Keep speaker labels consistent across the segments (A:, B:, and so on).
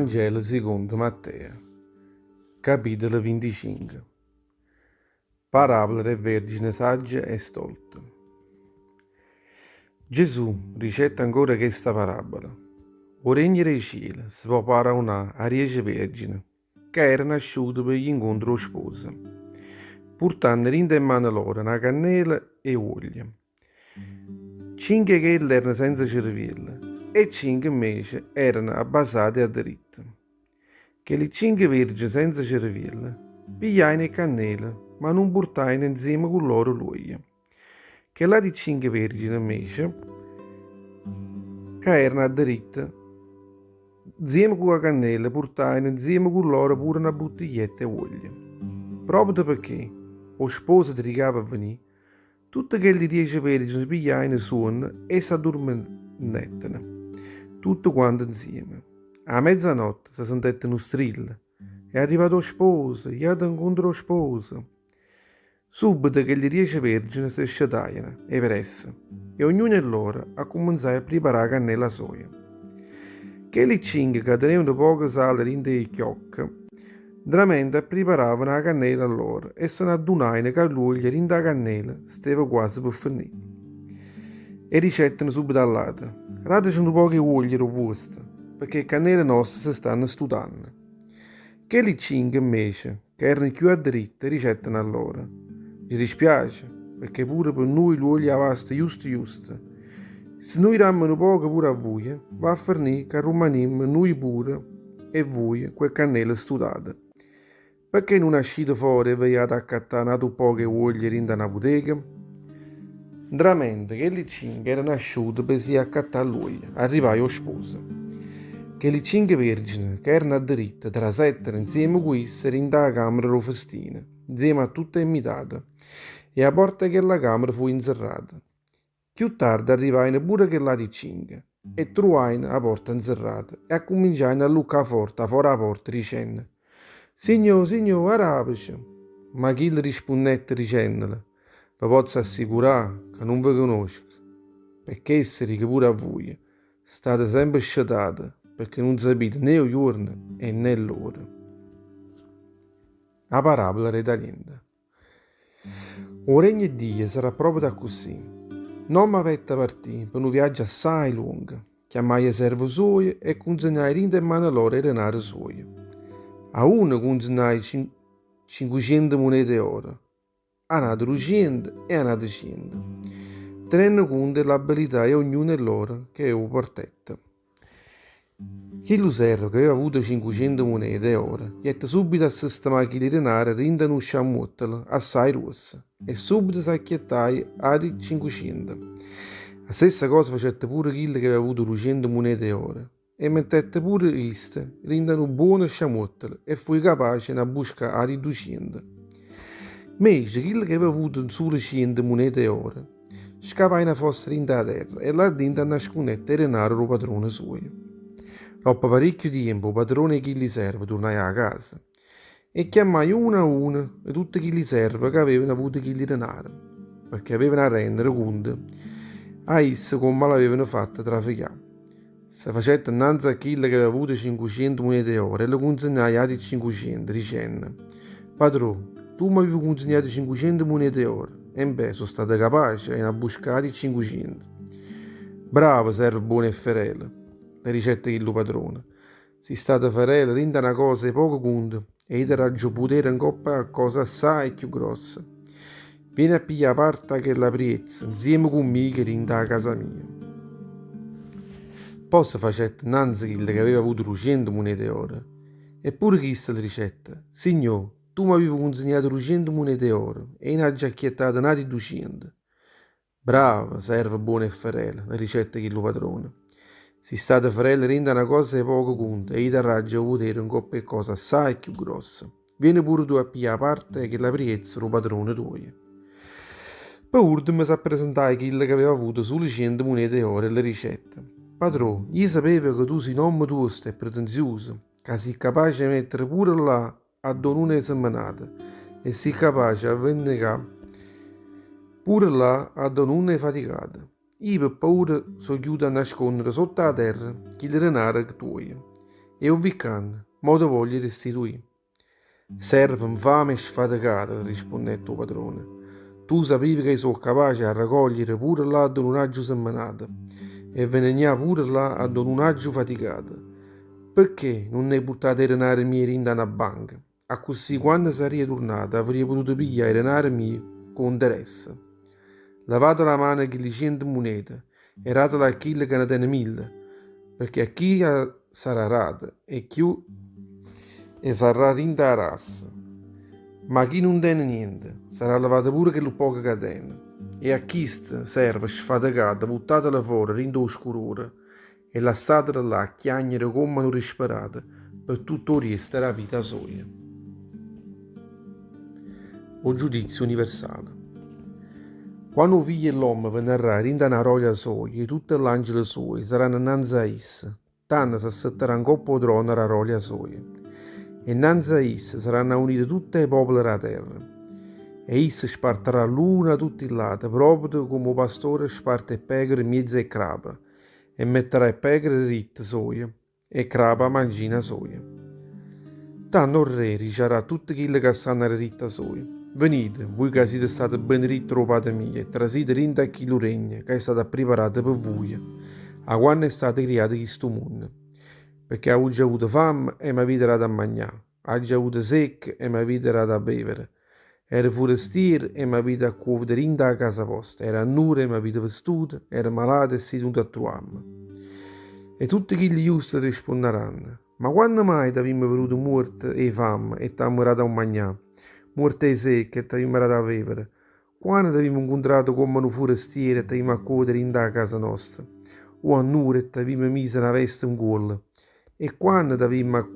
A: Vangelo sicondo Matteo, capitolo 25. Parabola d' 'e vergine sagge e stolte. Gesù dicette ancora chesta parabola, 'O regno d' 'e ciele se po' paraunà a diece vergine ca erano asciute pe jì 'ncontro 'o sposo, purtanno dint' 'e mmane loro na cannela 'e uoglio. Cinche 'e chelle erano senza cereviello e cinche 'mmece erano abbasate e adderitte. Chelli cinche vergine senza cereviello pigliajeno 'e cannele, ma nun purtajeno 'nzieme cu lloro l'uoglio. Chell'ati cinche vergine 'mmece, ca erano adderitte, 'nzieme cu 'a cannela purtajeno 'nzieme cu lloro pure na buttiglietta 'e uoglio. Proprio pecché 'o sposo tricava a venì, Tutte chelli diece vergine pigliajeno suonno e s'addurmennetteno, tutte quante 'nzieme. A mezanotte se sentette nu strillo, È arrivato 'o sposo, jate 'ncontro 'o sposo! Subbeto chelli diece vergine se scetajeno 'e pressa e ognuno 'e lloro accummenzaje a priparà 'a cannela soja. Chelli cinche ca tenevano poco sale dint' 'e chiocche, 'Ntramente appriparavano 'a cannela lloro e se n'addunajeno ca ll'uoglio dint' 'a cannela steva quase pe fernì. E dicetteno subito a ll'ate, Datece nu poco 'e uoglio d' 'o vuosto, pecché 'e cannele noste se stanno stutanno. Chelli cinche, 'mmece, ca erano cchiù adderitte, dicetteno a lloro, Nce dispiace, pecché pure pe nuje ll'uoglio avasta justo justo. Si nuje dammo nu poco pure a vuje, va a fernì ca rummanimmo nuje pure e vuje cu 'e cannele stutate. Pecché nun ascite fore e ve jate a accattà n'atu ppoco 'e uoglio dint' 'a na puteca? Ntramente chelli cinche erano asciute pe s' 'i accattà ll'uoglio, arrivaje 'o sposo. Chelli cinche vergine, ca erano adderitte, trasettero 'nzieme cu isso dint' 'a cammera d' 'o festino, 'nzieme a tutte 'e mmitate, e 'a porta 'e chella cammera fuje 'nzerrata. Cchiù tarde arrivajeno pure chell'ati cinche e truvajeno 'a porta 'nzerrata e accumminciajeno a alluccà forte 'a fora 'a porta dicenno, Signò, signò, aràpece! Ma chillo rispunnette dicennole, Ve pozzo assicurà ca nun ve cunosco. Pe chesto dico pure a vuje, state sempe scetate, pecché nun sapite né 'o juorno e né l'ora. A parabola d' 'e taliente. O regno 'e Dio sarrà proprio accussì. N'ommo avette partì pe nu viaggio assaje luongo, chiammaje 'e serve suoje e cunzegnaje dint' 'e mmane loro 'e denare suoje. A uno cunzegnaje cincuciento munete 'e oro, a n'ato duciento e a n'ato ciento, tenenno cunto 'e l'abilità 'e ognuno 'e loro che 'o partette. Chillu servo che aveva avuto cincuciento munete 'e oro jette subito a sistemà chilli denare dint' a nu sciammuottolo assaje gruosso e subito s'acchiettaje ati cincuciento. A stessa cosa facette pure chillo che aveva avuto duciento munete 'e oro e mettette pure chiste dint' a nu buono sciamuottolo e fuje capace 'e n'abbuscà ati duciento. Mmece chillo che aveva avuto sulo ciento munete 'e oro Scavaje na fossa dint' 'a terra e là dinto annascunnette 'e denare d' 'o padrone suojo. Doppo paricchio tiempo 'o padrone 'e chilli serve turnaje 'a casa e chiammaje uno a uno 'e tutte chilli serve ca avevano avuto chilli denare, pecché avevano 'a rendere cunto a isso comme l'avevano fatto trafecà. Se facette 'nnanze a chillo ch'aveva avuto cincuciento munete 'e oro e le cunzegnaje ati cincuciento, dicenno, Padrò, tu m'avive cunzegnato cincuciento munete 'e oro, embè, so' stato capace 'e n'abbuscà ati cincuciento. Bravo, servo buono e ferele, le dicette chillo padrone, si' stato ferele dint' 'a na cosa 'e poco cunto e io te daggio 'o putere 'ncopp' a cose assaje cchiù grosse. Viene a piglià parte 'a chella priezza 'nzieme cu mmico dint' 'a casa mia. Po' se facette 'nnanze chillo che aveva avuto duciento munete 'e oro, e pure chisto le dicette, Signò, tu m'avive cunzignato duciento munete 'e oro e io n'aggio acchiettato n'ati duciento. Bravo, servo buono e ferele, le dicette chillu padrone. Si' stato ferele dint' 'a na cosa 'e poco cunto e io te daggio 'o putere 'ncopp' 'e cose assaje cchiù grosse. Viene pure tu a piglià parte 'e chella priezza d' 'o padrone tuojo. Pe urdemo s'appresentaje chillo che aveva avuto sulo ciento munete 'e oro e le dicette, Padrò, io sapevo ca tu si' n'ommo tuosto e pretenziuso, ca si' capace 'e mettere pure là addò nun 'e semmenato e si' capace a vennecà pure là addò nun 'e faticato. Io pe paura so' ghiuto a nasconnere sotto 'a terra chilli denare tuoje. E 'o vvi' ccanno, mo te voglio restituì. Servo 'nfame e sfatecato, rispunnette 'o padrone, tu sapive ca i' so' capace 'e arracogliere pure là addò nun aggio semmenato e vennegnà pure là addò nun aggio faticato. Pecché nun 'e purtato 'e denare miei dint' 'a na banca? Accussì quanno sarria turnato avria potuto piglià 'e denare miei cu 'o 'nteresse. Levatele 'a mano chilli ciente munete e datele a chillo ca ne tene mille, pecché a chi sarrà dato 'e cchiù 'e sarrà dint' 'a rassa, ma chi nun tene niente sarrà levato pure chellu ppoco ca tene. E a chisto servo sfatecato vuttatelo fora dint' 'o scurore e lassatelo là a chiagnere comm' 'a nu disperato pe tutt' 'o riesto d' 'a vita soja. O giudizio universale. Quanno 'o Figlio 'e ll'ommo venarrà dint' 'a na rolia soja e tutte ll'angele suoje saranno 'nnanze a isso, tanno s'assettarà 'ncopp' 'o trono d' 'a rolia soja. E 'nnanze a isso saranno aunite tutte 'e popole d' 'a terra. E isso spartarrà ll'uno 'a tutte ll'ate, proprio comme 'o pastore sparte 'e pecore 'mmiez' 'e crape, e mettarrà 'e pecore 'a deritta soja e 'e crape 'a mancina soja. Tanno 'o Rre diciarrà a tutte chille ca stanno 'a deritta soja, Venite, vuje ca site state beneditte d' 'o Pate mio, e trasite dint' a chillu regno ca è stato appriparato pe vuje 'a quanno è stato criato chistu munno. Pecché aggio avuto famme e m'avite dato a magnà, aggio avuto secca e m'avite dato a bevere, ero furestiero e m'avite accuovuto dint' 'a casa vosta, ero annuro e m'avite vestuto, ero malato e site venuto a truvarme. E tutte chilli juste rispunnaranno, Ma quanno mai t'avimmo veduto muorto 'e famme e t'ammo dato a magnà, muorto 'e secca e t'avimmo dato a vevere? Quanno t'avimmo 'ncuntrato comm'a nu furestiero e t'avimmo accuovuto dint' 'a casa nosta, o annuro e t'avimmo miso na veste 'ncuollo? E quanno t'avimmo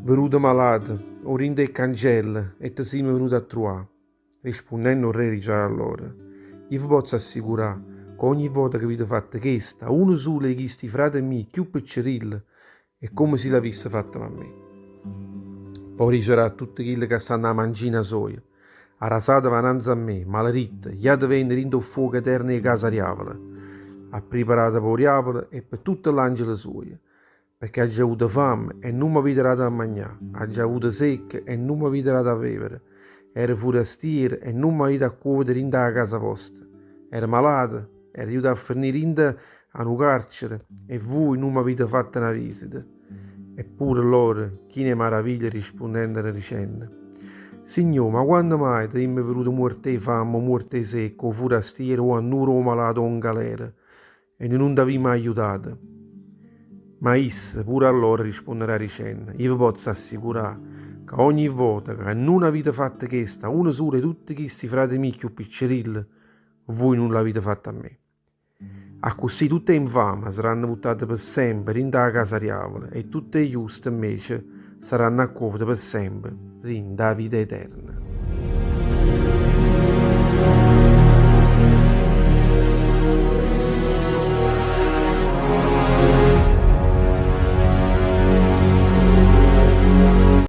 A: veduto malato o dint' 'e cancelle e te simmo venuto a truvà? Rispunnenno 'o Re diciarrà a loro, Io ve pozzo assicurà ca ogni vota che avite fatto chesto a uno sulo 'e chisti frate miei cchiù piccerille, è comme si l'avisse fatto a me. Po' diciarrà a tutte chille ca stanno 'a mancina soja, Arrasateve 'a nanze a me, maleritte, jatevenne dint' 'o ffuoco eterno 'e casa diavolo, appriparato p' 'o diavolo e pe' tutte l'angele suoje, pecché aggio avuto famme e nun m'avite dato a magnà, aggio avuto secca e nun m'avite dato a vevere, ero furastiero e nun m'avite accuovuto dint' 'a casa vosta, ero malato, ero juto a fernì dint' 'a nu carcere e vui nun m'avite fatto na visita. E pure loro, chine 'e maraviglia, rispunnennero dicenno, Signò, ma quanno mai t'avimmo veduto muorto 'e famme o muorto 'e secca o furastiero o annuro o malato o 'ngalera e nuje nun t'avimmo aiutato? Ma isso, pure a loro, rispunnerà dicenno, Io ve pozzo assicurà ca ogni vota ca nun avite fatto chesto a uno sulo 'e tutte chisti frate miei cchiù piccerille, vui nun l'avite fatto a me. Accussì tutt' 'e 'nfame saranno vuttate pe' sempe dint' 'a casa diavolo e tutt' 'e juste, 'mmece, saranno accuovete pe' sempe dint' 'a vita eterna.